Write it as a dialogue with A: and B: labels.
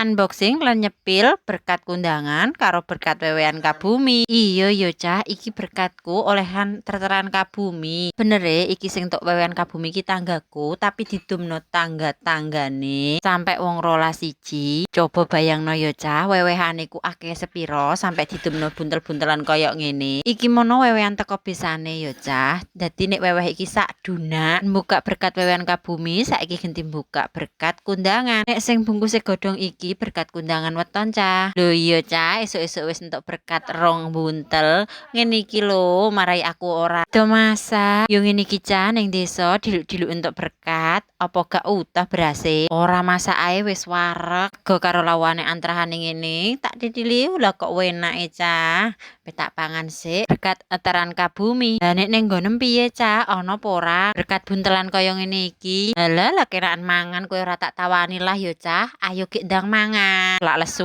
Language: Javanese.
A: Unboxing lan nyepil berkat kundangan karo berkat wewehan Kabumi. Iya yo, Cah, iki berkatku olehan terteran Kabumi. Bener e iki sing tok wewehan Kabumi iki tanggaku, tapi didumno tangga-tanggane sampai wong 12 iji. Coba bayangno yo, Cah, wewehane ku akeh sepiro sampai didumno buntel-buntelan koyok ngene. Iki mono wewehan teko besane yo, Cah. Dadi nek weweh iki sak dunak. Buka berkat wewehan Kabumi, saiki genti buka berkat kundangan. Nek sing bungkuse godhong iki berkat kundangan weton, Cah. Lho iya, Cah, esuk-esuk wis entuk berkat rong buntel. Ngene iki lho, marai aku ora do masak. Yo ngene iki, Cah, ning desa diluk-diluk entuk berkat, apa gak utah berase. Ora masak ae wis wareg. Go karo lawane antrahane ngene, tak titili lah kok enake, Cah. Wis tak pangan sik berkat eteran Kabumi. Lah nek ning nggonem piye, Cah? Ana apa ora berkat buntelan kaya ngene iki? Halah lah, kiraan mangan kowe ora tak tawani lah yo, Cah. Ayo gek ndang mangan. Lak lesu.